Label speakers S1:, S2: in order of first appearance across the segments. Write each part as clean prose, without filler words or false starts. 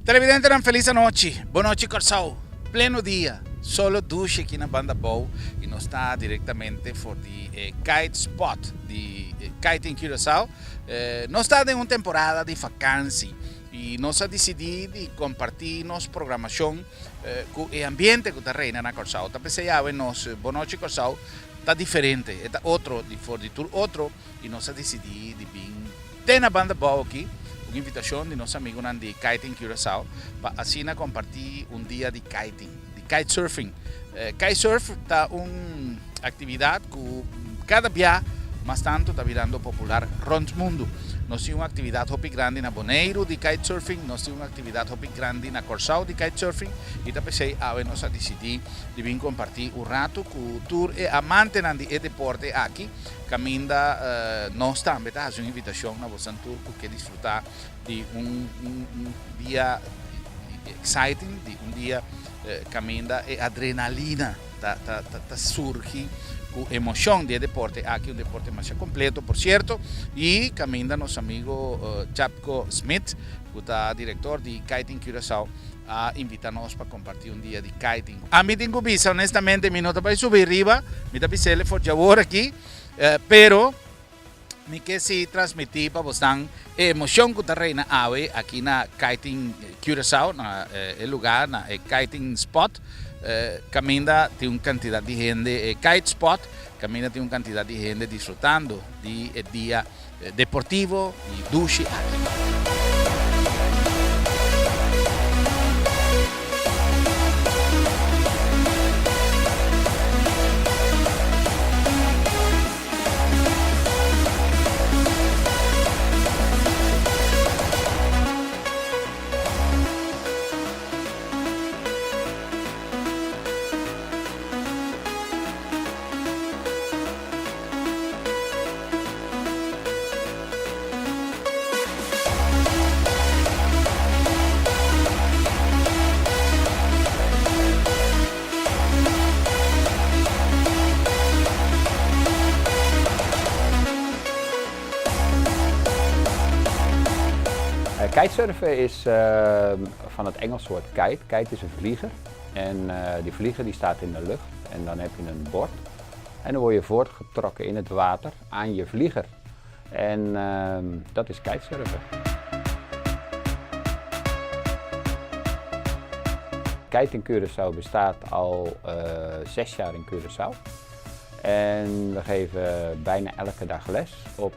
S1: Televidentenan felis anochi, bon nochi Kòrsou, pleno dia, solo dushi aki na Banda Bou y nos ta directamente for di e kite spot di Kiting Curaçao. Nos ta den un temporada di vakansi y nos a dicidi di comparti nos programacion cu e ambiente cu ta reina na Kòrsou. Ta p'esei awe nos Bon Nochi Kòrsou ta diferente, e ta otro di for di tur otro y nos a dicidi di bin te na Banda Bou aki un invitacion di nos amigunan di Kiting Curaçao pa asina comparti un dia di kiting, di kitesurfing. Kitesurf ta un actividad cu cada bia mas tanto ta birando popular rond mundo. Nos tin un actividad hopi grandi na Boneiru di kitesurfing, nos tin un actividad hopi grandi na Corsou di kitesurfing y ta p'esey awe nos a dicidi di bin comparti un rato cu tur e amantenan di e deporte aki. Caminda nos tambe ta haci un invitacion na bosan tur cu ke disfruta di un dia exciting, di un dia caminda e adrenalina ta surgi cu emocion di e deporte aki, un deporte masha completo por cierto, y caminda nos amigo Chapco Smith cu ta director di Kiting Curaçao a invita nos pa comparti un dia di kiting. Ami tin cu bisa honestamente mi no ta bay subi riba, mi ta bisele for djawor aki, pero mi ke si transmiti pa bosnan e emocion cu ta reina awe aki na Kiting Curaçao, na e lugar, na e kiting spot, caminda tin un cantidad di hende, e kite spot, caminda tin un cantidad di hende disfrutando di e dia deportivo y dushi aki.
S2: Kitesurfen is van het Engelse woord kite. Kite is een vlieger en die vlieger die staat in de lucht en dan heb je een bord. En dan word je voortgetrokken in het water aan je vlieger. En dat is kitesurfen. Kite in Curaçao bestaat al 6 jaar in Curaçao. En we geven bijna elke dag les op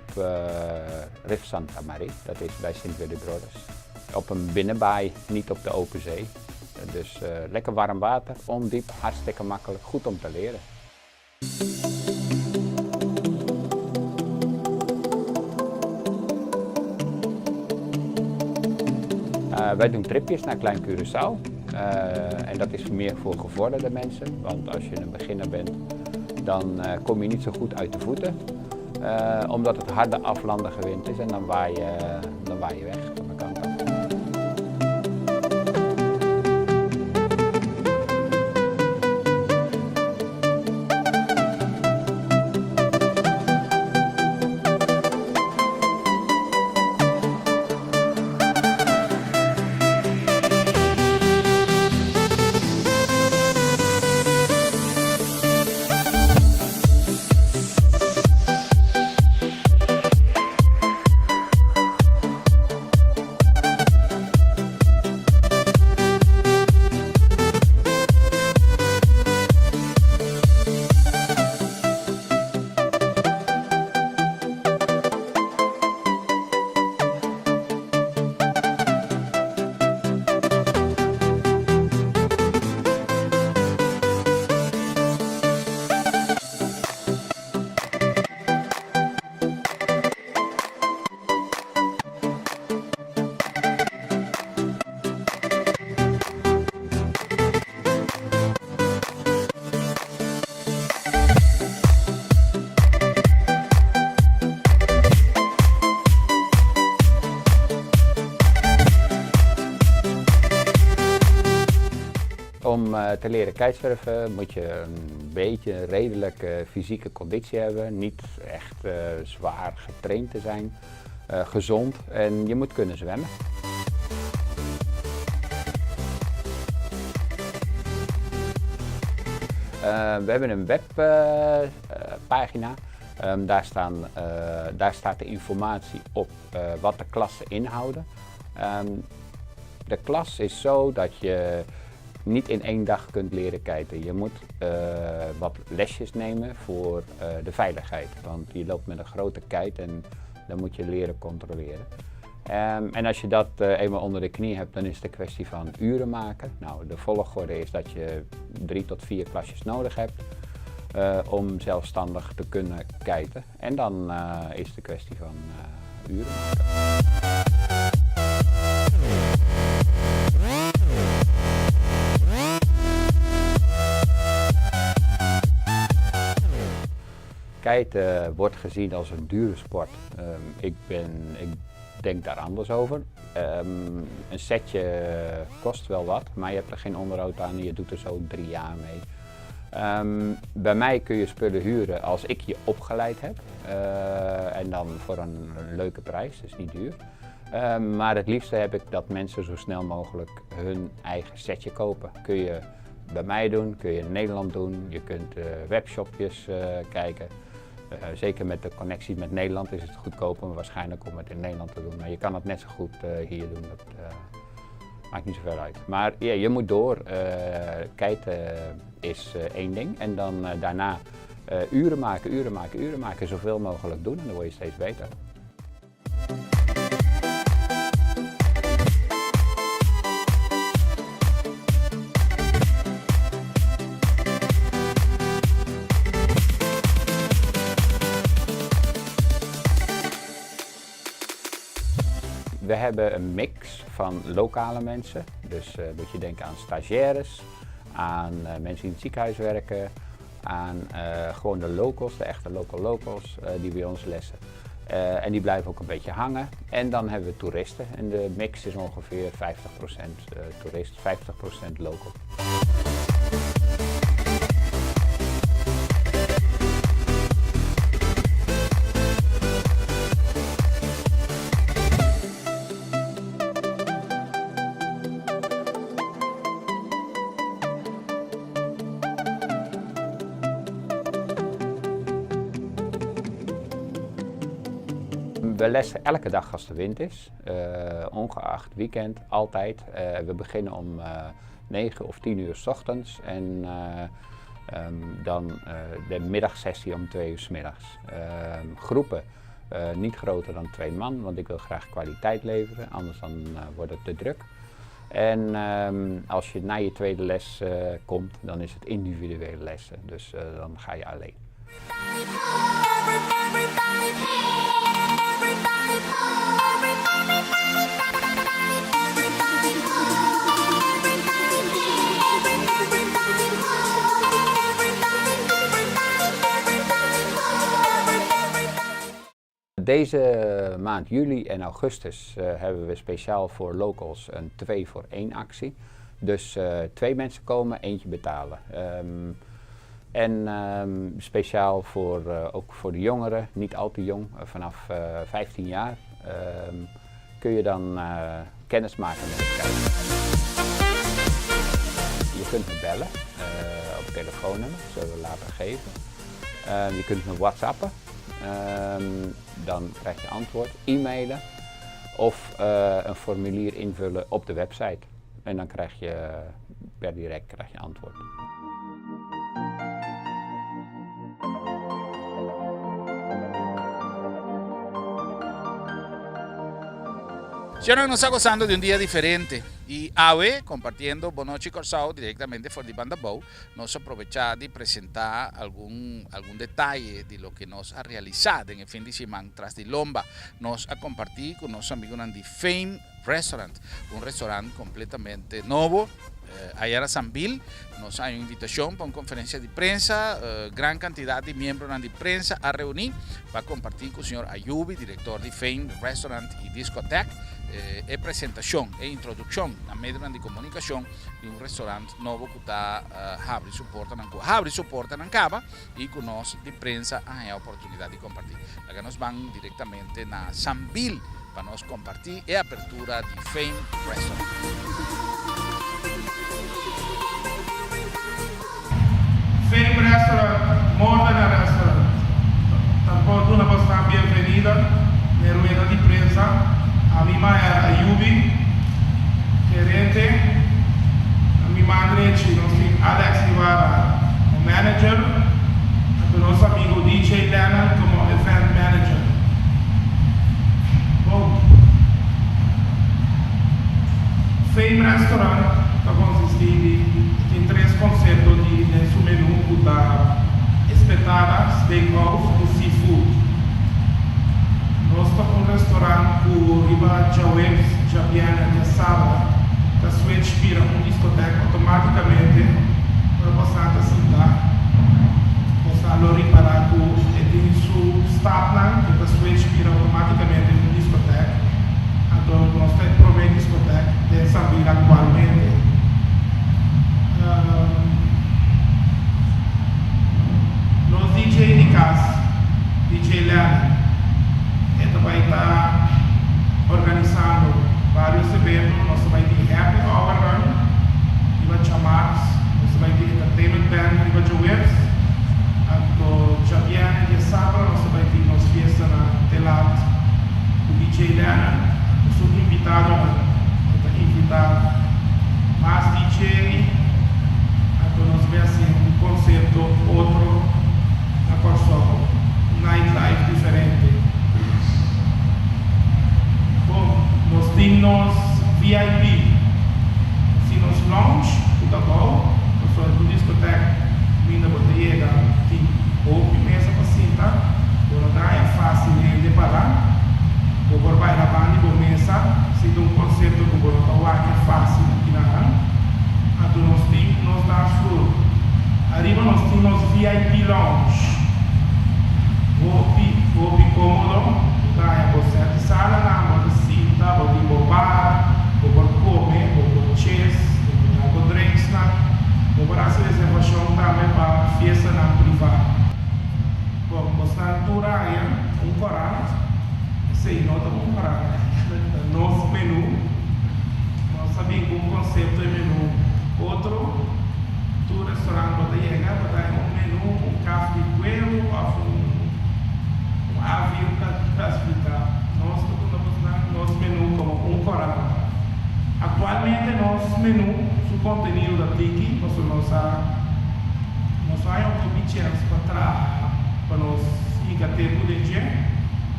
S2: Rif Santa Marie, dat is bij Sint Willibrordus. Op een binnenbaai, niet op de open zee. Dus lekker warm water, ondiep, hartstikke makkelijk, goed om te leren. Wij doen tripjes naar Klein Curaçao. En dat is meer voor gevorderde mensen, want als je een beginner bent, dan kom je niet zo goed uit de voeten. Omdat het harde aflandige wind is en dan waai je, dan waai je weg van de kant af. Om te leren kitesurfen moet je een beetje een redelijke fysieke conditie hebben. Niet echt zwaar getraind te zijn, gezond en je moet kunnen zwemmen. We hebben een webpagina. Daar, staan, daar staat de informatie op wat de klassen inhouden. De klas is zo dat je niet in één dag kunt leren kiten. Je moet wat lesjes nemen voor de veiligheid. Want je loopt met een grote kite en dan moet je leren controleren. En als je dat eenmaal onder de knie hebt, dan is het een kwestie van uren maken. Nou, de volgorde is dat je 3 tot 4 klasjes nodig hebt om zelfstandig te kunnen kiten. En dan is het een kwestie van uren maken. Kiten wordt gezien als een dure sport. Ik denk daar anders over. Een setje kost wel wat, maar je hebt er geen onderhoud aan en je doet er zo 3 jaar mee. Bij mij kun je spullen huren als ik je opgeleid heb. En dan voor een leuke prijs, dus niet duur. Maar het liefste heb ik dat mensen zo snel mogelijk hun eigen setje kopen. Kun je bij mij doen, kun je in Nederland doen, je kunt webshopjes kijken. Zeker met de connectie met Nederland is het goedkoper waarschijnlijk om het in Nederland te doen. Maar je kan het net zo goed hier doen, dat maakt niet zoveel uit. Maar ja, je moet door. Kiten is één ding en dan daarna uren maken, uren maken, uren maken. Zoveel mogelijk doen en dan word je steeds beter. We hebben een mix van lokale mensen, dus moet je denken aan stagiaires, aan mensen die in het ziekenhuis werken, aan gewoon de locals, de echte local locals die bij ons lessen. En die blijven ook een beetje hangen. En dan hebben we toeristen en de mix is ongeveer 50% toerist, 50% local. We lessen elke dag als de wind is, ongeacht weekend, altijd. We beginnen om 9 of 10 uur 's ochtends en dan de middagsessie om 2 uur 's middags. Groepen niet groter dan 2 man, want ik wil graag kwaliteit leveren, anders dan wordt het te druk. En als je na je tweede les komt, dan is het individuele lessen, dus dan ga je alleen. Deze maand juli en augustus hebben we speciaal voor locals een 2 voor 1 actie. Dus 2 mensen komen, eentje betalen. En speciaal ook voor de jongeren, niet al te jong, vanaf 15 jaar, kun je dan kennis maken met het kiten. Je kunt me bellen op het telefoonnummer, dat zullen we later geven. Je kunt me whatsappen. Dan krijg je antwoord, e-mailen of een formulier invullen op de website. En dan krijg je per direct antwoord.
S1: Señora, nos está gozando de un día diferente y awe, compartiendo Bon Nochi Kòrsou directamente for di Banda Bou, nos a aprovecha di presenta algun detaye di loke nos a realisa den e fin di siman tras di lomba. Nos a comparti cu nos amigonan di Fame Restaurant, un restaurant completamente nobo. Ayera Sambil nos a un invitacion pa un conferencia di prensa. Gran cantidad di miembronan di prensa a reuni pa comparti cu señor Ayubi, director di Fame Restaurant y Discotheque, e presentacion, e introduccion na medionan di comunicacion di un restaurant nobo cu ta habri su portanan, cu habri su portanan caba y cu nos di prensa a haña oportunidad di comparti. Laga nos ban directamente na Sambil pa nos comparti e apertura di Fame Restaurant.
S3: Restaurant, More Than a Restaurant, ta por duna boso bienvenida na rueda di prensa. Ami Maher Ayubi, gerente. Ami man drechi, nos tin Alex Ibarra como manager. Y nos amigo DJ Lennon como event manager. Bon, Fame Restaurant ta consisti di tin tres concepto den su menu, cu ta espetada, steakhouse y seafood. Nos ta un restaurant cu riba diahuebs, diabierna, diasabra, ta switch bira un discoteca automaticamente pa pasa ta sinta. Bo lo ripara cu e tin su stapnan cu ta switch bira automaticamente un discoteca. Anto, nos ta prome discoteca den Sambil actualmente. Nos DJ di cas, DJ Lennon, e bay ta organisando varios evento. Nos bay tin happy hour run, riba diamars, nos bay tin entertainment band riba diahuebs. Anto, diabierna y diasabra, nos bay tin nos fiesta na Telat cu DJ Lennon. Nos invitado, ta invita mas DJ, anto nos bay haci un concepto otro na Corsou, un nightlife diferente. Bon, nos tin nos VIP, tin nos lounge, cu ta bon, so e discoteca, minda bo ta yega, tin hopi mesa pa sinta, bo no ta facil di para, bo por bay na banda di mesa, si un concepto cu bo no ta wak facil aki na. Anto nos tin nos dance floor. Ariba nos tin nos VIP lounge. Hopi, hopi comodo. Ta, bo sete sala na, bo sinta, bo tin bo bar, bo por come, bo por chess, bo por bo drinks na, bo por haci reservacion tambe pa fiesta na priva. Bon, bo ta tur aya, un corant, esey no ta un corant, nos menu, nos sa cu un concepto di menu. Otro, tur restaurant bo ta yega, bo ta un menu, un kaft di cuero, of un avion clasifica. Nos nos menu como un corant. Actualmente nos menu, su contenido ta tiki, nos hay un chance pa traha, pa nos hinca tempo di dje.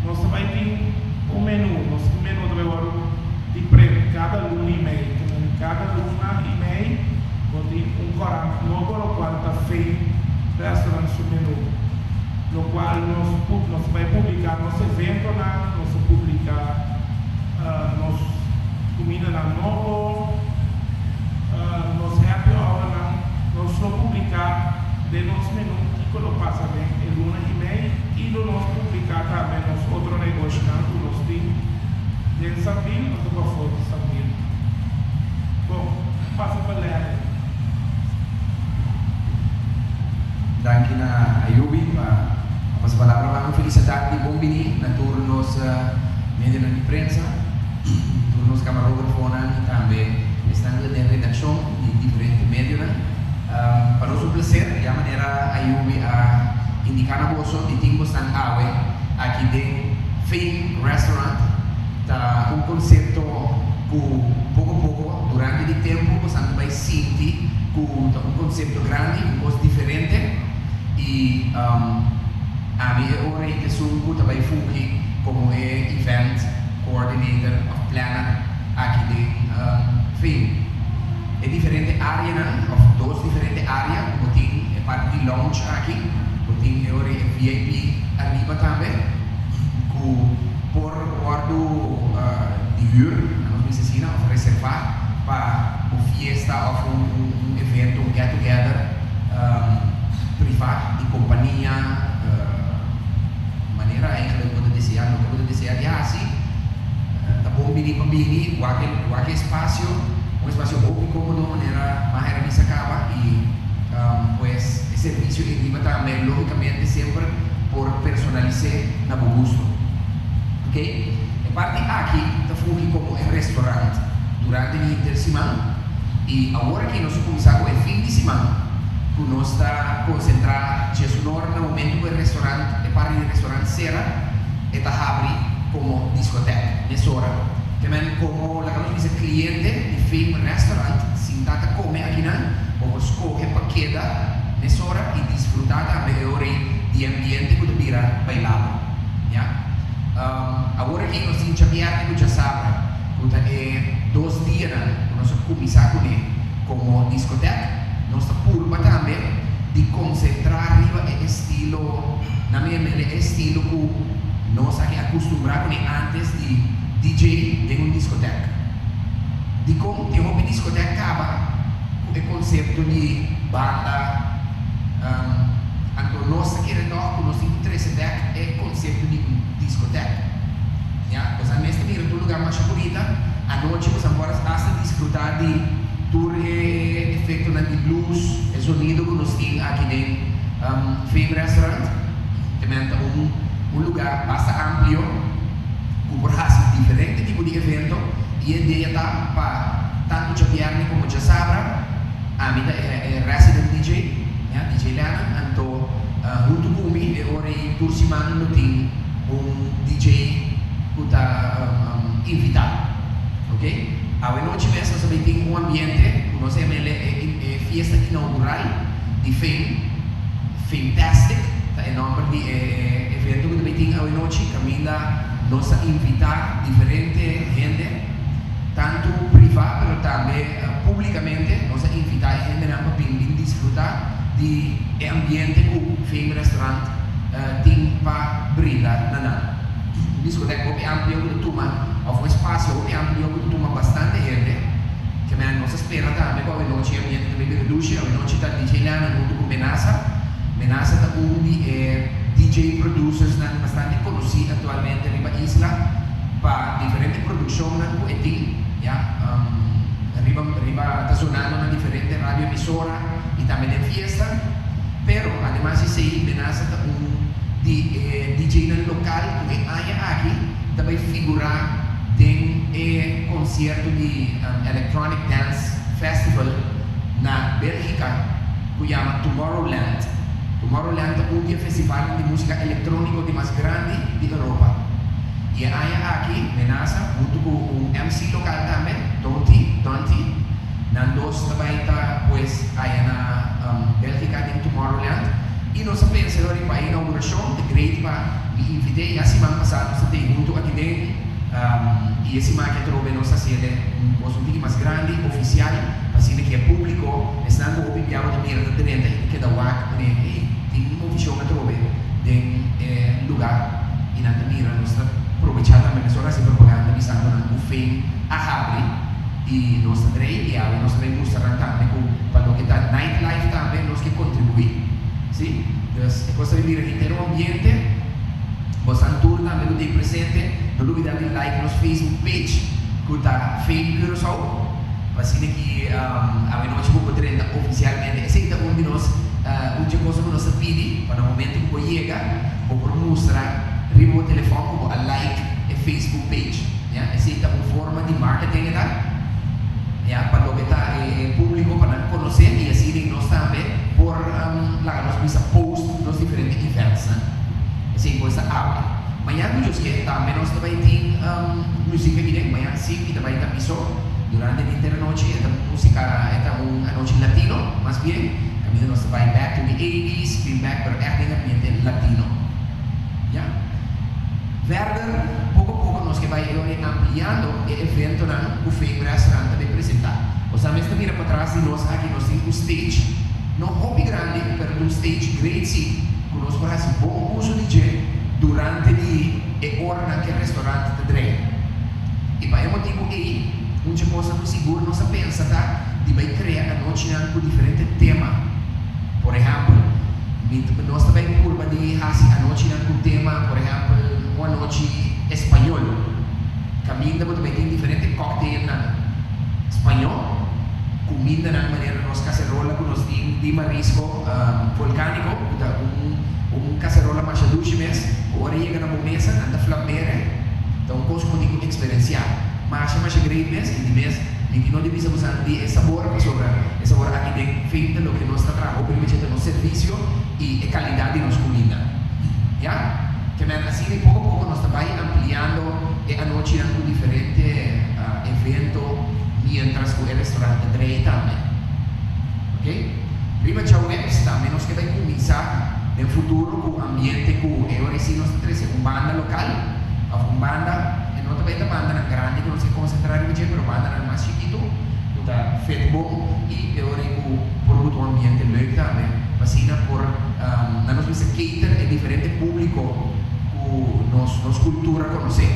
S3: Nos bay tin un menu, nos menu tambe di print cada luna y mey. Cada luna y mey, bo tin un corant nobo, lo cual ta Fame Restaurant su menu. Lo cual nos bay publica nos evento, nos publica nos cuminda na nobo, nos happy hour, nos lo publica den nos menu kico lo pasa den e luna y mey y lo nos publica tambe nos otro negoshi cu nos tin den Sambil, nos pafo di Sambil. Bon, pasa pa Larry.
S4: Danki na Ayubi pa e palabra. Un felicitacion y bon bini na tur nos medio di prensa, tur nos camarografonan y tambe esnan den redaccion di diferente medio. Pa nos un placer, di manera Ayubi a indica na boso, di tin boso awe aki den Fame Restaurant, ta un concepto cu poco poco durante e tempo boso bay sinti cu ta un concepto grandi, un cos diferente y ami ora e esun cu bay fungi como e event coordinator of planner aki den Fame. E diferente area, of dos diferente area, como tin e parti di lounge aki, como tin e VIP ariba tambe, cu por wordo di huur, nos bisa asina, of reserva pa un fiesta of un evento, un get together priva di compania, manera eigenlijk bo desea, no bo desea di asina, ta bon bini pa bini, wak espacio, un espacio hopi comodo, manera mas a caba y pues e servicio ariba tambe, logicamente, semper por personalisa na bo gusto. Ok? E parti aki ta fungi como un restaurant durante e siman y awor cu nos a cuminsa cu e fin di siman. Ku nos ta konsentrá 11 or na momento ku e restaurant, e parti di restaurant sera, e ta habri komo diskotek mesora. Ke men komo laga nos bisa kliente di Fame Restaurant sinta ta kome akinan, bo por skohe pa keda mesora i disfrutá tambe e ora ei di e ambiente ku ta bira bailabel. Ya. Awor aki nos tin djabièrnè ku djasabra ku ta e dos dianan ku nos a kuminsá kuné komo diskotek. Nos ta purba tambe di konsentrá riba e estilo, na mi mente e estilo ku nos aki a kustumbrá kuné ántes di DJ den un diskotek. Dikon tin hopi diskotek kaba ku e konsepto di banda? Anto nos ta kere tòg ku nos tin ku trese bèk e konsepto di un diskotek. Ya, boso a mester mira tur lugá masha bunita. Anochi boso a por asta disfrutá di. Tur e efectonan di luz, e zonido cu nos tin aki den Fame Restaurant, te men ta un un lugar basta amplio cu por haci diferente tipo di evento y e idea ta pa tanto djabierne como djasabra ami ta e resident DJ, ya, DJ Lennon, anto hunto cu mi e ora ey tur siman lo tin un DJ cu ta invita, ok. Awe nochi mes nos a bay tin un ambiente cu nos a yama e fiesta inaugural di Fame, Fametastic ta e nomber di e evento cu ta bay tin awe nochi caminda nos a invita diferente hende tanto priva pero tambe publicamente nos a invita e hendenan pa bin bin disfruta di e ambiente cu Fame Restaurant tin pa brinda na nan. Un discoteca hopi amplio cu ta tuma of un espacio hopi amplio cu ta tuma bastante hende. Ke men nos a spera tambe cu awenochi e ambiente ta bay reduci. Awenochi ta DJ Lennon hunto cu Menasa. Menasa ta un di e DJ producersnan bastante conoci actualmente riba isla pa diferente produccionnan cu e tin ya riba riba ta zonando na diferente radio emisora y tambe den fiesta. Pero ademas di esey Menasa ta un di e DJnan lokal ku e aña aki ta bai figurá den e konsierto di Electronic Dance Festival na Bélgika ku yama Tomorrowland. Tomorrowland ta un di e festivalnan di músika elektróniko di mas grandi di Europa. I e aña aki Menasa huntu ku un MC lokal tambe, Donty, Donty, nan dos ta bai ta pues aya na Bélgika den Tomorrowland. I nos a pensa lo riba e inauguracion ta great pa mi invite. Ya siman pasa nos ta tei hunto aki den i e siman aki atrobe nos ta haciende un cos un tiki mas grandi, oficial, pa asina ki e publico, esnan cu hopi bia bo ta mira ta drenta i ta keda wak pone ey tin un movicion atrobe den e lugar i nan ta mira. Nos ta probecha tambe mesora haci propaganda bisando nan cu Fame a habri i nos ta drei i awe nos ta bay mustra nan tambe cu pa loke ta nightlife tambe nos ke contribui. Sí, dus e kos ta bira henter un ambiente. Bosan tur tambe ku ta ei presente, no lubida di like nos Facebook page ku ta Fame Curaçao pa asina ki awenochi bo por drenta ofisialmente. Esei ta un di nos un dje kosa ku nos ta pidi pa na momento ku bo yega bo por mustra riba bo telefòn ku bo a like e Facebook page. Ya, esei ta un forma di marketing e ta. Ya, pa loke ta e publico pa nan conoce y asina nos tambe por laga nos bisa post nos diferente eventsnan. Esey pues ta awe. Mañan cu Dios ke tambe nos ta bay tin musica aki den. Mañan si mi ta bay ta miso durante di henter anochi. E ta musica, e ta un anochi latino mas bien. Caminda nos ta bay back to the eighties, bin back pero echt den ambiente latino. Ya. Verder, poko poko nos ke bai e ora ampliando e eventonan ku Fame Restaurant ta bay presentá. Boso mes ta mira patras di nos aki nos tin un stage, no hopi grandi, pero ta un stage great si, ku nos por hasi bon uso di dje durante di e oranan ku e restaurant ta drei. I pa e motibu ei, un dje kosnan ku sigur nos a pensa ta di bai krea anochinan ku diferente tema. Por ehèmpel, Mi nos ta bay purba di haci anochinan cu tema, por ehempel, un anochi español. Caminda bo ta bay tin diferente cocktailnan spañó, cumindanan manera nos cacerola cu nos tin di marisco volcanico, cu ta un un cacerola masha dushi mes, cu ora yega na bo mesa nan ta flambere. Ta un cos cu bo tin cu experiencia. Masha masha great mes y di mes. Mi tin no di bisa boso di e sabor, pasobra e sabor aki den fin ta loke nos ta traha hopi riba dje ta nos servisio i e kalidat di nos kuminda. Ya? Ke men asina i poko poko nos ta bai ampliando e anochinan ku diferente evento mientras ku e restaurant ta drei tambe. Ok? Riba djaweps tambe nos ke bai kuminsá den futuro ku ambiente ku e ora esei nos ta trese un banda lokal òf un banda, e no ta bai ta bandanan grandi ku nos ke konsentrá riba dje, pero bandanan mas chikitu ku ta fit bon i e ora ei ku por buta un ambiente leuk tambe pa asina por nan nos mester cater e diferente públiko ku nos nos kultura konosé.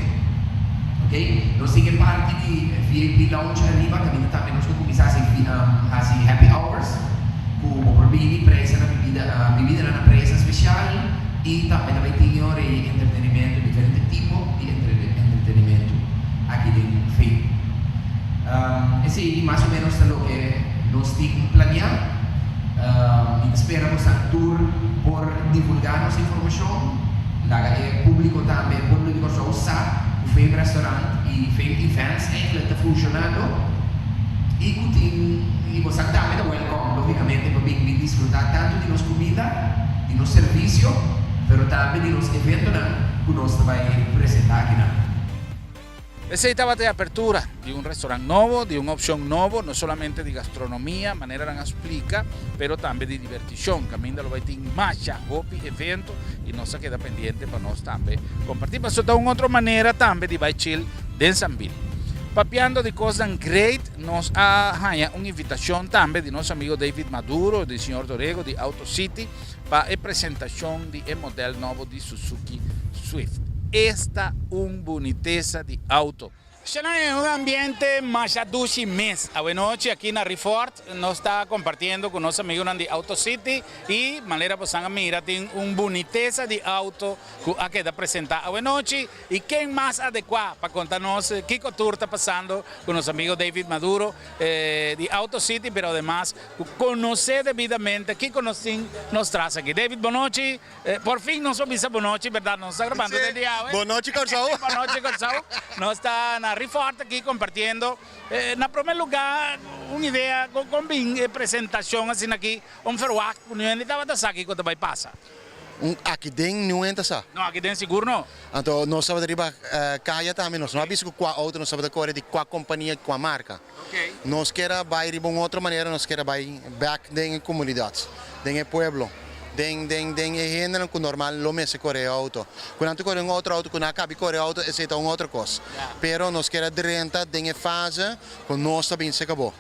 S4: Ok, nos tin e parti di VIP lounge ariba kaminda tambe nos lo kuminsá hasi hasi happy hours ku bo por bini preisa na bibida bibidanan na preisnan spesial i tambe ta bai tin e ora ei entretenimento diferente tipo di entretenimento aki den Fame. Esei mas o menos ta loke nos tin planiá. Mi ta spera ku san tur por divulgá nos informashon, laga e públiko tambe, e pueblo di Kòrsou sa ku Fame Restaurant i Fame Events eigenlijk ta funshonando i ku tin i bo san tambe ta wèlkòm lógikamente pa bin bin disfrutá tantu di nos kuminda, di nos servisio, pero tambe di nos eventonan ku nos ta bai presentá akinan.
S1: Esei tabata e apertura di un restaurant nobo, di un opcion nobo, no solamente di gastronomia, manera nan a splica, pero tambe di diverticion. Caminda lo bay tin masha hopi evento y nos a keda pendiente pa nos tambe comparti. Pasobra ta un otro manera tambe di bay chill den Sambil. Papiando di cosnan great, nos a haya un invitacion tambe di nos amigo David Maduro, di señor Dorego di Auto City, pa e presentacion di e model nobo di Suzuki Swift. Esta un bunitesa di auto. Shana e un ambiente masha dushi mes. Awenochi aki na Riffort nos ta compartiendo cu nos amigunan di Auto City y manera bosan a mira tin un bunitesa di auto cu a keda presenta awenochi y ken mas adecua pa conta nos kico tur ta pasando cu nos amigo David Maduro di Auto City pero ademas cu conoce debidamente kico nos tin nos tras aki. David bonochi. Por fin nos por bisa bonochi, berdad? Nos ta grabando den di awe.
S5: Bonochi Kòrsou.
S1: Bonochi Kòrsou. Nos ta na Riffort aki kompartiendo. Na promé lugá un idea kon bin e presentashon asina aki, un ferwagt ku niun hende tabata sa kiko ta bai pasa.
S5: Un aki den niun hende ta sa.
S1: No, aki den sigur no.
S5: Anto nos tabata riba kaya tambe, nos no a bisa ku kua outo nos tabata kore, di kua kompania, kua marka. Nos kier a bai riba un otro manera, nos kier a bai bek den e komunidat, den e pueblo, den den den e hendenan ku normal lo mester kore e outo. Ku nan ta kore un otro outo, ku nan a kabi kore outo, esei ta un otro kos. Pero nos kier a drenta den e fase ku nos ta bin sekabó.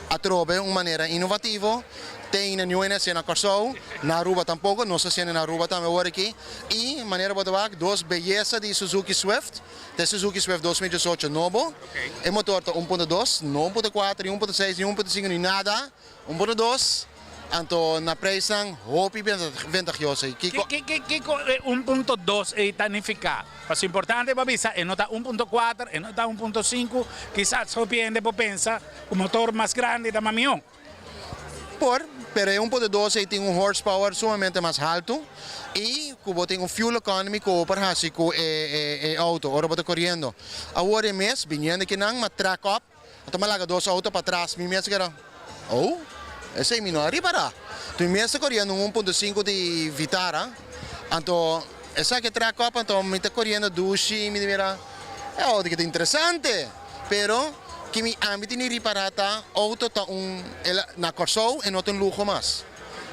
S5: Atrobe un manera inovativo, te ainda niun hende a hasié na Kòrsou, na Aruba tampoko, nos ta hasiendo na Aruba tambe awor aki. I manera bo ta wak, dos beyesa di Suzuki Swift, Ta e Suzuki Swift 2018 nobo. E motor ta 1.2, no 1.4, ni 1.6, ni 1.5, ni nada. 1.2, anto na prijsnan hopi ventagioso.
S1: Kiko. Kiko e 1.2 ei ta nifiká? Pasobra importante pa bisa e no ta 1.4, e no ta 1.5, kisas hopi hende por pensa ku motor mas grandi ta mas mihó.
S5: Por, pero e 1.2 ei tin un horsepower sumamente mas haltu i ku bo tin un fuel economy ku bo por hasi ku e e auto ora bo ta koriendo. Awor e mes biniendo kinan m'a track up, anto m'a laga dos auto patras, mi mes a keda, oh, esei mi no a ripará. Tu mi mes ta koriendo un 1.5 di Vitara, anto esaki a track up anto mi ta koriendo dushi, mi di mira, e auto aki ta interesante, pero. Ki mi ami tin di ripará ta outo ta un el a na Kòrsou e no ta un luho mas,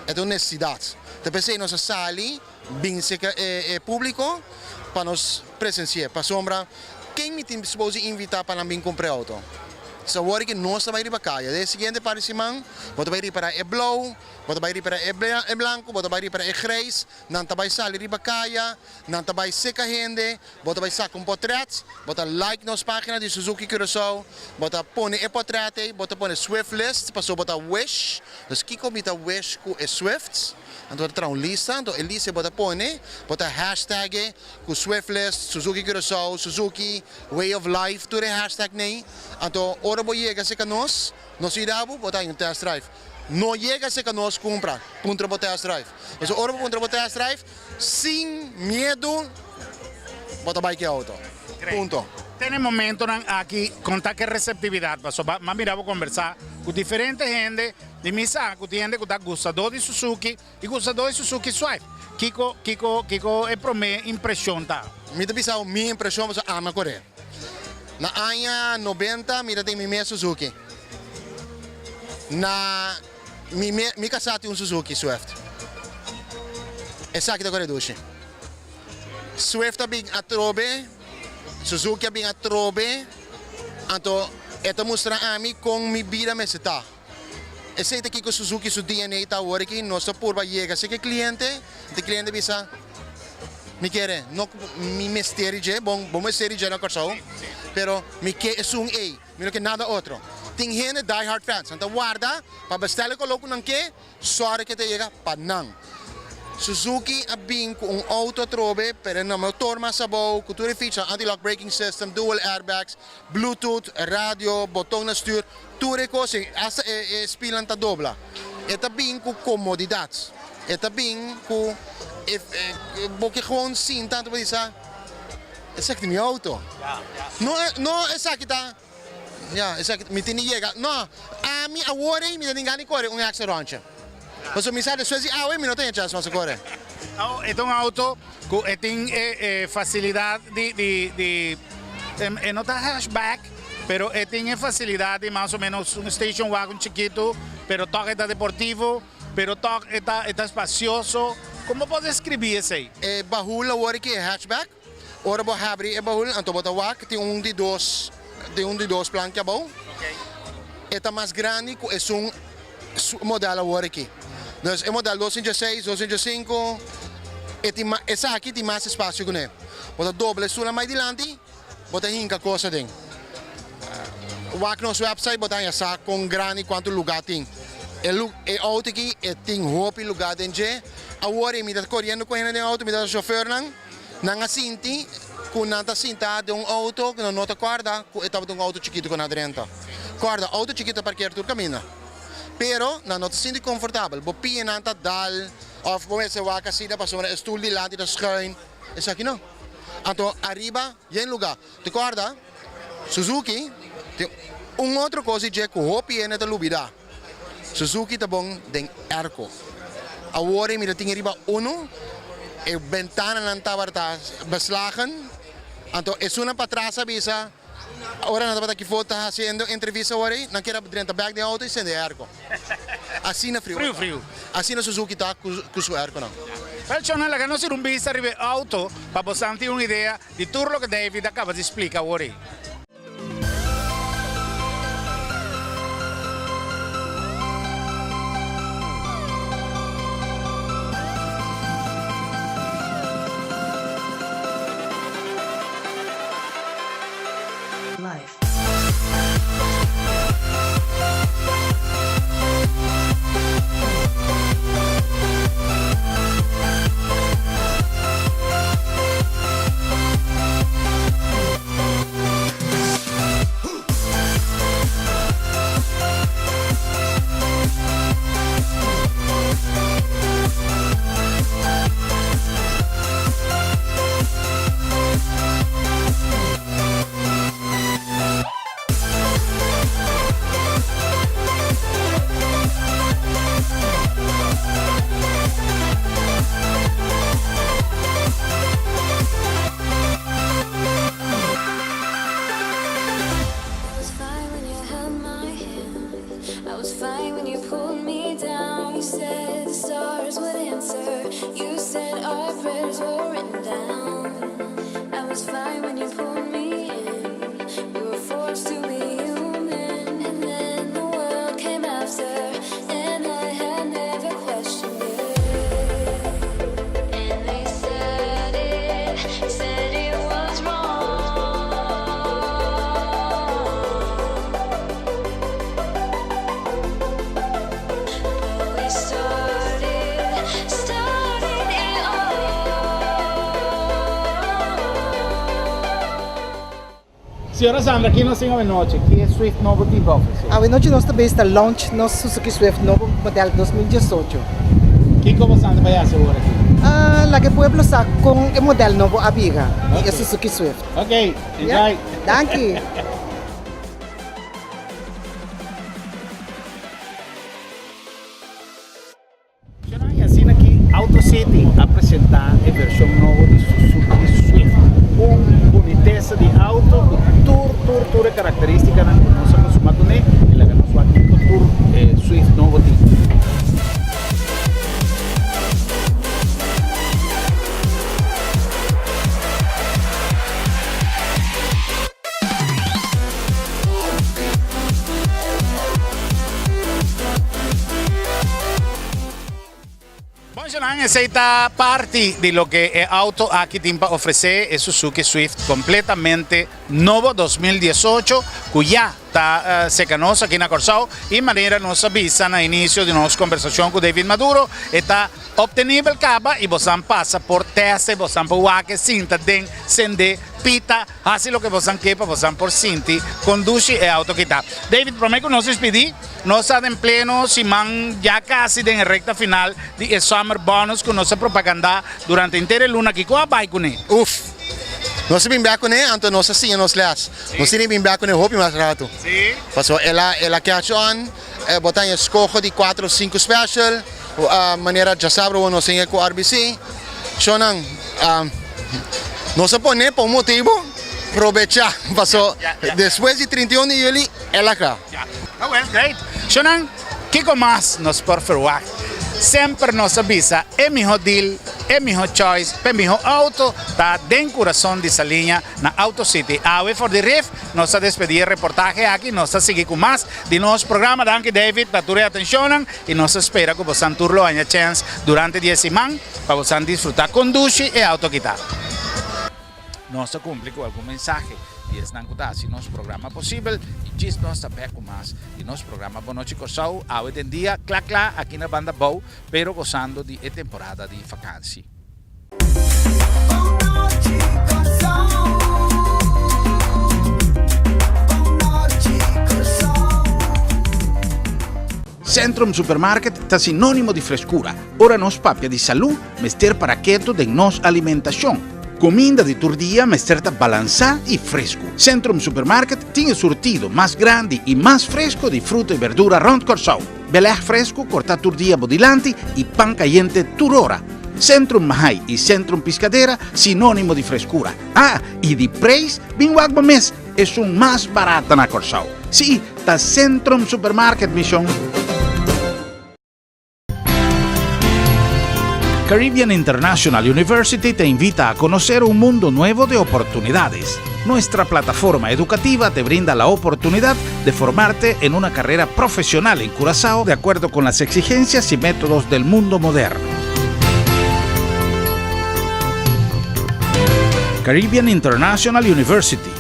S5: e ta un nesesidat. Ta p'esei nos a sali bin serka e e públiko pa nos presensi'é. Pasobra ken mi tin supos di invitá pa nan bin kumpra e outo? So awor ki nos ta bai riba kaya den e siguiente par di siman bo ta bai ripará e blou, bo ta bai ripará e e blanku, bo ta bai ripará e grijs, nan ta bai sali riba kaya, nan ta bai seka hende, Bo ta bai saka un potret, bo ta like nos pagina di Suzuki Curaçao, bo ta pone e potret ei, bo ta pone Swift list pasobra bo ta wish, dus kiko mi ta wish ku e Swifts, anto bo ta traha un lista, anto e lista ei bo ta pone, bo ta hashtag e ku Swift list, Suzuki Curaçao, Suzuki, way of life, tur e hashtag nei, anto ora bo yega serka nos, nos yuda bo, bo ta haña un test drive. No yega serka nos kumpra, puntra bo test drive. Pasobra ora bo puntra bo test drive, Sin miedu bo ta bai ki auto. Punto.
S1: Te na e momentonan aki con ta ke receptividad pasobra m'a mira bo conversa cu diferente hende y mi sa cu tin hende cu ta gustador di Suzuki y gustador di Suzuki Swift. Kico kico kico e prome impresion ta?
S5: Mi ta bisa bo mi impresion pasobra ami a core. Na aña nobenta mi ta tin mi mes Suzuki. Na mi mi casa tin un Suzuki Swift. Esaki ta core dushi. Swift a bin atrobe, Suzuki a bin atrobe, anto e ta mustra ami con mi bida mester ta. Esey ta kico Suzuki su DNA ta awor aki, nos ta purba yega si ke cliente, anto e cliente bisa, mi kere, no cu mi mester di dje, bon, bo mester di dje na Corsou, pero mi ke esun ey, mi no ke nada otro. Tin hende die hard fans, nan ta warda pa bestel e color cu nan ke, Sòri ke ta yega pa nan. Suzuki a bin ku un outo atrobe pero e motor mas abou ku tur e feature anti lock braking system, dual airbags, bluetooth, radio, boton na stuur, tur e kos ei, hasta e spielnan ta dobla. E ta bin ku komodidat, e ta bin ku e bo ke gewoon sinta anto bo bisa esaki ta mi outo. No no esaki ta. Ya, esaki mi tin di yega. No, ami awor ei mi ta tin gana di kore un extra rondje. Pasobra mi sa despues di awe mi no tin e chance mas di kore.
S1: Awo e ta un auto ku e tin e facilidad di di di e no ta hatchback pero e tin e facilidad di mas o menos un station wagon chikitu pero tog e ta deportivo pero tog e ta e ta espacioso. Kon bo por describi esei?
S5: E bahul awor aki e hatchback. Ora bo habri e bahul anto bo ta wak tin un di dos tin un di dos planki abou. E ta mas grandi ku esun model awor aki. Dus e model 2016, 2005 e tin mas esaki tin mas espasio kuné. Bo ta dobla e stoelnan mai dilanti bo ta hinka kos aden. Wak nos website bo ta haña sa kon grandi kuantu lugá tin. E e outo aki e tin hopi lugá den dje. Awor mi ta koriendo ku hende den outo mi ta shofèrnan. Nan a sinti ku nan ta sintá den un outo ku nan no ta kòrda ku e tabata un outo chikitu ku nan a drenta. Kòrda, outo chikitu ta parker tur kaminda. Pero nan no ta sinti konfortabel. Bo pianan ta dal òf bo mester wak asina pasobra e stul dilanti ta schuin. Esaki no. Anto ariba yen lugá. Te kòrda, Suzuki tin un otro kos di dje ku hopi hende ta lubidá. Suzuki ta bon den airco. Awor e mira tin riba uno, e bentananan tabata beslagen, anto esunnan patras a bisa ora nan tabata kifo ta haciendo entrevista awor ei, nan kier a drenta bek den auto y sende e airco. Asina friu
S1: Friu, friu.
S5: Asina Suzuki ta cu su airconan.
S1: Wel, laga nos ir un bista riba e auto pa bosan tin un idea di tur loke David a caba di splica awor ei. Señora Sandra, ki nos tin awenochi? Ki e Swift nobo tin pa ofrece?
S6: Awenochi nos ta bes ta launch nos Suzuki Swift nobo model 2018.
S1: Kiko bo Sandra bai haci awor aki?
S6: Laga e pueblo sa kon e modèl nobo a bira di e Suzuki Swift.
S1: Ok, enjoy!
S6: Danki!
S1: Shona y asina ki Auto City a presenta e version nobo di Suzuki Swift. Un bunitesa di auto cu tur tur tur e caracteristicanan cu nos a costuma cune y laga nos wak kico tur e Swift nobo tin. Bon Jonan, esey ta parti di loke e auto aki tin pa ofrece, e Suzuki Swift completamente nobo 2018 cu ya ta seca nos aki na Corsou y manera nos a bisa na inicio di nos conversacion cu David Maduro e ta obtenibel caba y bosan pasa por test e bosan por wak e sinta den cende pita Hasi loke bosan ke pa bosan por sinti kon dushi e auto ki ta. David, prome ku nos dispidi, nos ta den pleno siman ya kasi den e rekta final di e Summer Bonus ku nos a propaganda durante henter e luna aki. Kon a bai kuné?
S5: Uf! Nos a bin bek kuné, anto nos a siña nos les. Nos tin di bin bek kuné hopi mas ratu. Pasobra el a el a catch on, bo ta haña skoho di kuater o sinku special, Manera djasabra awor nos tin e ku RBC. Shownan, nos a pone pa un motibu, probechá paso despues di 31 di juli el a kla.
S1: Oh well, great. Shownan, kiko mas nos por ferwagt? Semper nos a bisa e miho deal, e miho choice pa e miho auto ta den kurason di Saliña na Auto City. Awe for di Rif nos ta despedí e reportahe aki, nos ta sigui ku mas di nos programa. Danki David pa tur e atenshonnan. I nos ta spera ku bosan tur lo haña chèns durante di e siman pa bosan disfrutá kondushi e auto kita. Nos ta kumpli ku algun mensahe di esnan ku ta hasi nos programa posibel i djis nos ta bèk ku mas di nos programa Bon Nochi Kòrsou awe den dia kla kla aki na Banda Bou pero gosando di e temporada di fakansi. Centrum Supermarket ta sinónimo di freskura. Ora nos papia di salú, mester para ketu den nos alimentashon. Kuminda di tur dia mester ta balansá i fresku. Centrum Supermarket tin e surtido mas grandi i mas fresku di fruta i berdura rònt Kòrsou. Belèg fresku kortá tur dia bo dilanti i pan kayente tur ora. Centrum Mahai i Centrum Piscadera sinónimo di freskura. Ah, i di preis, bin wak bo mes, esun mas barata na Kòrsou. Sí, ta Centrum Supermarket, mi shon. Caribbean International University te invita a conocer un mundo nuevo de oportunidades. Nuestra plataforma educativa te brinda la oportunidad de formarte en una carrera profesional en Curazao de acuerdo con las exigencias y métodos del mundo moderno. Caribbean International University.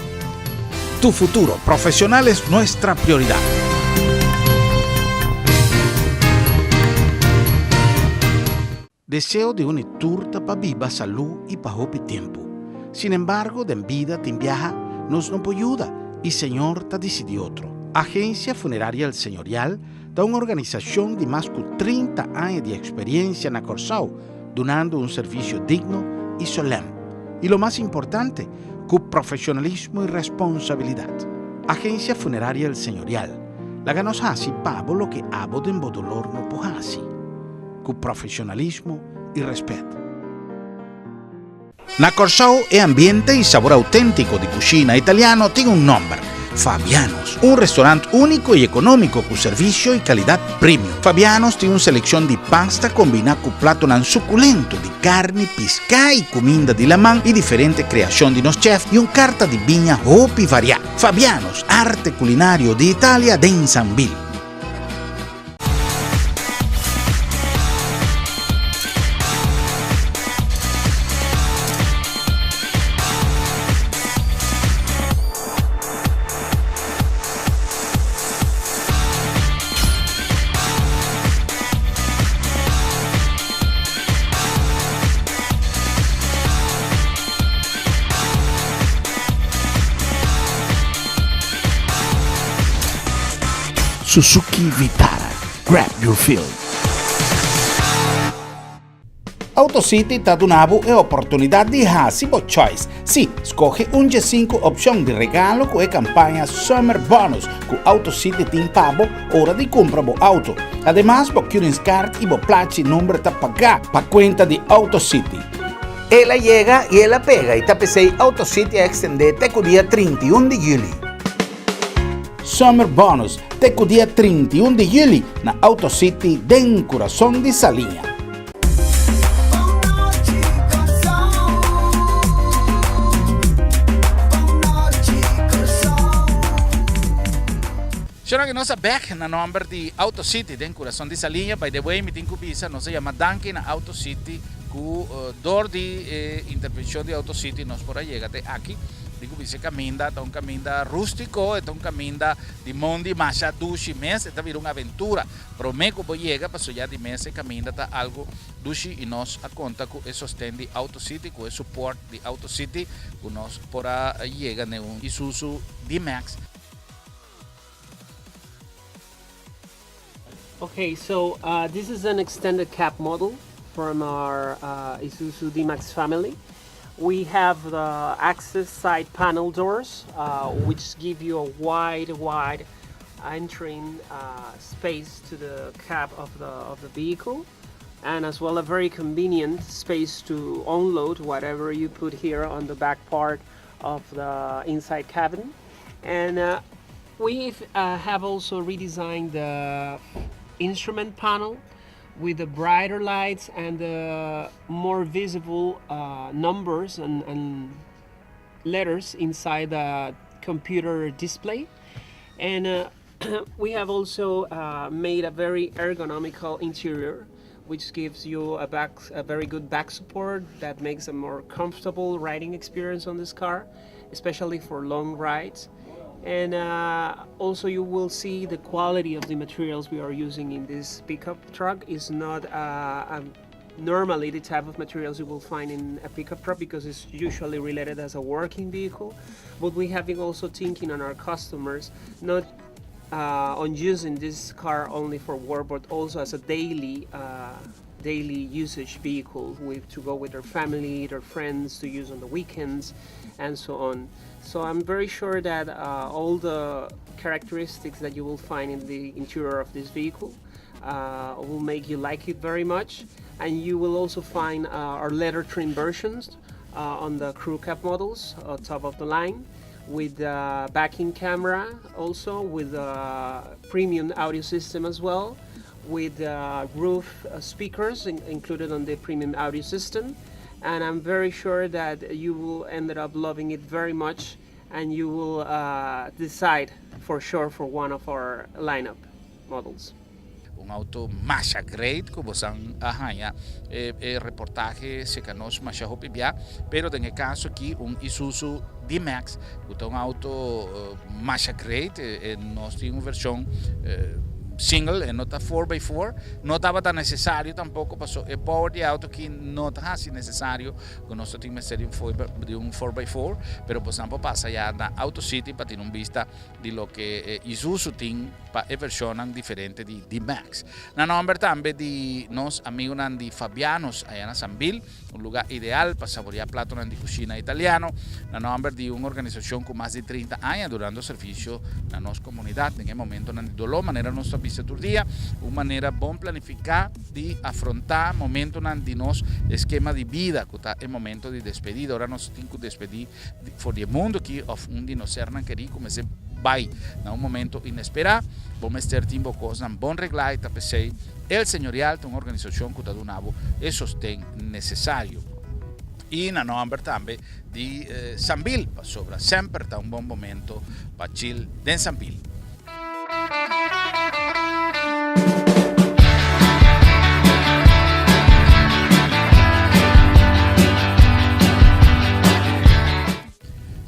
S1: Tu futuro profesional es nuestra prioridad. Deseo di un i tur ta pa biba salú i pa hopi tempu. Sin embargo, den bida tin biaha nos no por yuda i Señor ta disidí otro. Agencia Funeraria El Señorial ta un organisashon di mas ku 30 aña di eksperiencia na Kòrsou, dunando un servisio digno i solèm. I lo mas importante, ku profeshonalismo i responsabilidat. Agencia Funeraria El Señorial, laga nos hasi pa bo loke abo den bo dolor no por hasi. Ku profesionalismo i respet. Na Kòrsou e ambiente i sabor auténtiko di kushina italiano tin un nòmber, Fabiano's. Un restorant úniko i ekonómiko ku servisio i kalidat premium. Fabiano's tin un selekshon di pasta kombiná ku platonan sukulento di karni, piská i kuminda di laman i diferente kreashon di nos chèf i un karta di biña hopi variá. Fabiano's, arte kulinario di Italia den Sambil. Suzuki Vitara, grab your feel. Auto City ta duna bo e oportunidat di hasi bo choice. Sí, skohe un dje sinku opshon di regalo ku e kampaña Summer Bonus ku Auto City tin pa bo ora di kumpra bo auto. Ademas bo Keuringscard i bo plachi number ta pagá pa kuenta di Auto City. El a yega i el a pega i ta p'esei Auto City a ekstendé te ku dia 31 di yüli. Summer Bonus te ku dia 31 di yüli na Auto City den kurason di Saliña. Shona ku nos a bek na nomber di Auto City den kurason di Saliña. By the way mi tin ku bisa nos a yama danki na Auto City ku dor di e intervenshon di Auto City nos por a yega te aki. Di ku bisa e kaminda ta un kaminda rústiko, e ta un kaminda di mondi masha dushi mes, e ta bira un aventura. Promé ku bo yega pasobra ya di mes e kaminda ta algu dushi i nos a konta ku e sosten di Auto City, ku e support di Auto City ku nos por a yega den un Isuzu D-Max.
S7: Okay, so uh, this is an extended cab model from our uh, Isuzu D-Max family. We have the access side panel doors, uh, which give you a wide, wide entering uh, space to the cab of the, of the vehicle and as well a very convenient space to unload whatever you put here on the back part of the inside cabin. And uh, we uh, have also redesigned the instrument panel with the brighter lights and the more visible uh, numbers and, and letters inside the computer display. And uh, we have also uh, made a very ergonomical interior which gives you a back a very good back support that makes a more comfortable riding experience on this car especially for long rides and uh, also you will see the quality of the materials we are using in this pickup truck is not uh, um, normally the type of materials you will find in a pickup truck because it's usually related as a working vehicle but we have been also thinking on our customers not uh, on using this car only for work but also as a daily uh, daily usage vehicle with to go with their family their friends to use on the weekends and so on so I'm very sure that uh, all the characteristics that you will find in the interior of this vehicle uh, will make you like it very much and you will also find uh, our leather trim versions uh, on the crew cab models uh, top of the line with the backing camera also with the premium audio system as well with the roof uh, speakers in included on the premium audio system and I'm very sure that you will end up loving it very much and you will uh, decide for sure for one of our lineup models.
S1: Un auto masha great ku bosan a haña e, e reportahe seka nos masha hopi bia, pero den e kaso aki un Isuzu D-Max ku ta un auto uh, masha great, e, e nos tin un vershon uh, single, e no ta 4x4, no tabata necesario tampoco, paso e power di auto aki no ta hasi necesario ku nos tin mester di un 4 di un 4x4, pero bosan por pasa ya na Auto City pa tin un bista di loke Isuzu tin pa e vershonnan diferente di D-Max. Na nòmber tambe di nos amigunan di Fabiano's aya na Sambil, un lugá ideal pa saboriá platonan di kushina italiano. Na nòmber di un organisashon ku mas di 30 aña durando servisio na nos komunidat den e momentonan di doló, manera nos ta bisa tur dia, un manera bon planifiká di afrontá momentonan di nos eskema di bida ku ta e momento di despedida, ora nos tin ku despedí for di e mundu aki òf un di nos sernan kerí ku mester bai na un momento inesperá, bo mester tin bo kosnan bon reglá i ta p'esei El Señorial ta un organisashon ku ta duna bo e sosten nesesario. I na nòmber tambe di Sambil, pasobra semper ta un bon momento pa chil den Sambil.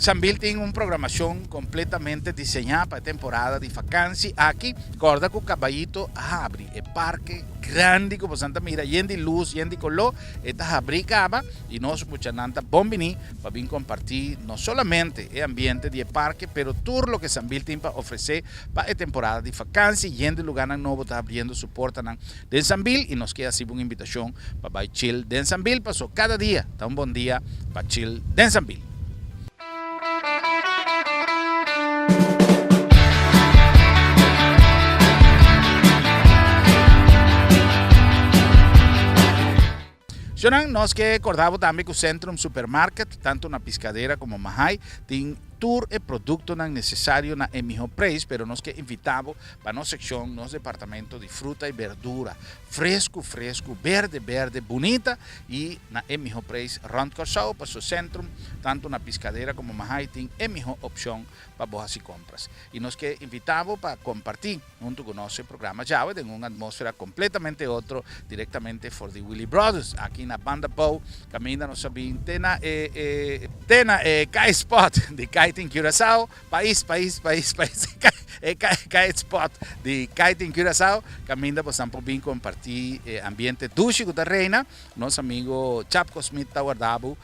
S1: Sambil tin un programashon kompletamente diseñá pa e temporada di fakansi aki. Kòrda ku Kabayito a habri e parke grandi ku bosan ta mira yen di lus, yen di koló. E ta habrí kaba i nos muchanan ta bon biní pa bin kompartí no solamente e ambiente di e parke pero tur loke Sambil tin pa ofresé pa e temporada di fakansi. Yen di lugánan nobo ta habriendo su portanan den Sambil i nos ke hasiba un invitashon pa bai chill den Sambil paso kada dia ta un bon dia pa chill den Sambil. Shonnan, nos ke korda bo tambe ku Centrum Supermarket, tantu na Piscadera komo Mahaai, tin tur e produktonan nesesario na e mihó preis, pero nos ke invitá bo pa nos sekshon, nos departamento di fruta i berdura, fresku fresku, berde berde, bunita i na e mihó preis rònt Kòrsou. Paso Centrum, tantu na Piscadera komo Mahaai, tin e mihó opshon pa bo hasi kompras. I nos ke invitá bo pa kompartí. Huntu ku nos e programa djawe den un atmósfera kompletamente otro, direktamente for di Willy Brothers aki na Banda Bou, kaminda nos a bin te na e e te na e Kite Spot di Kiting Curaçao, pais pais pais pais e Kite Spot di Kiting Curaçao, kaminda bosan por bin kompartí e ambiente dushi ku ta reina. Nos amigo Chapco Smith ta warda bo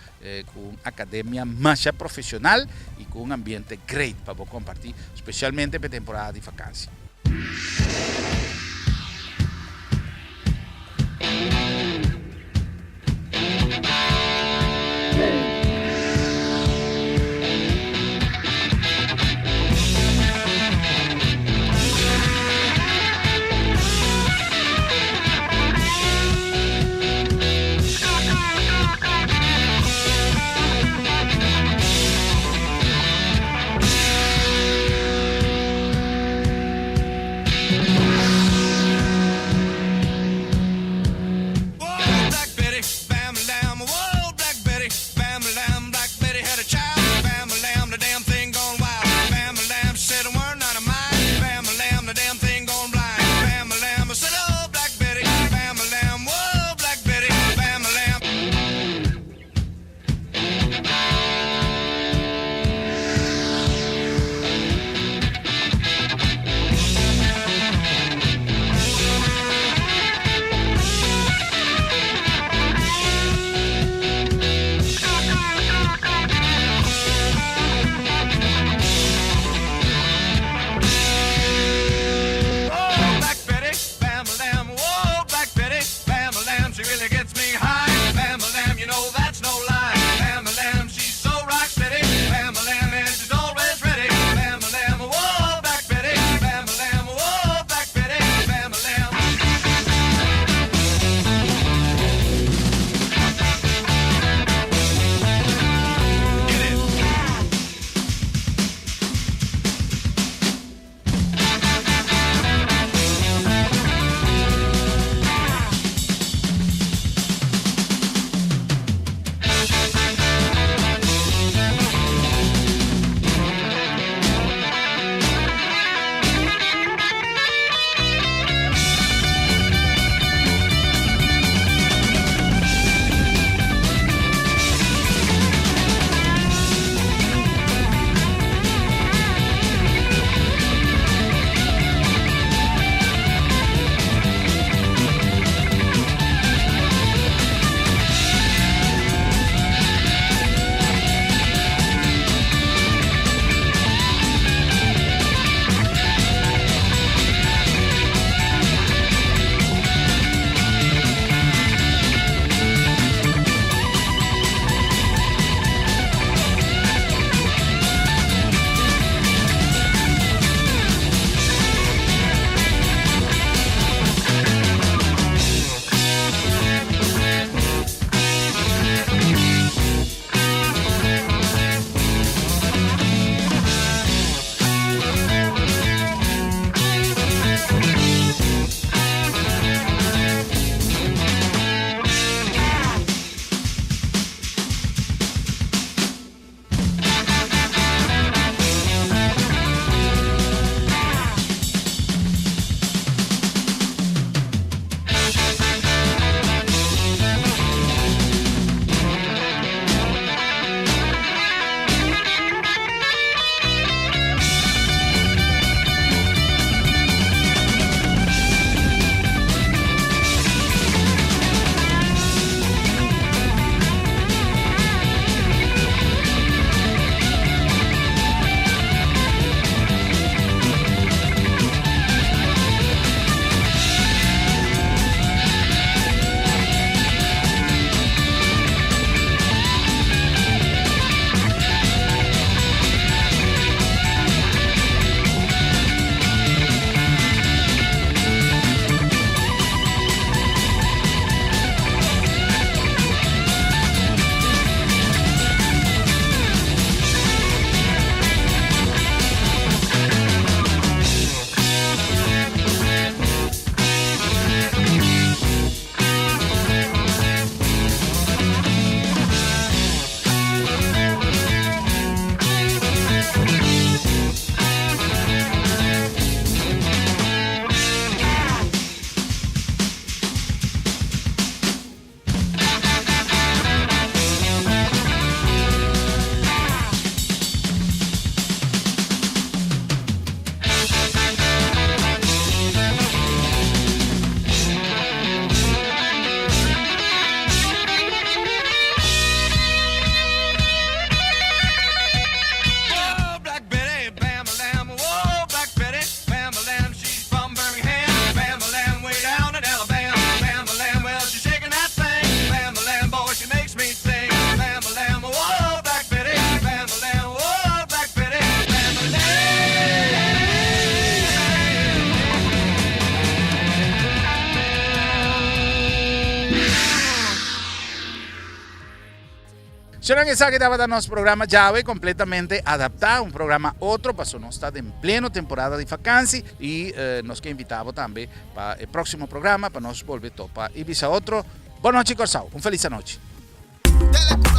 S1: ku un akademia masha profesional i ku un ambiente great pa bo kompartí, spesialmente pa e temporada di fakansi. Señor, esaki tabata nos programa djawe kompletamente adaptá, un programa otro, paso nos ta den pleno temporada di vakantie i nos ke invitá bo tambe pa e próksimo programa pa nos bolbe topa i bisa otro. Bon nochi, Kòrsou. Un felis anochi.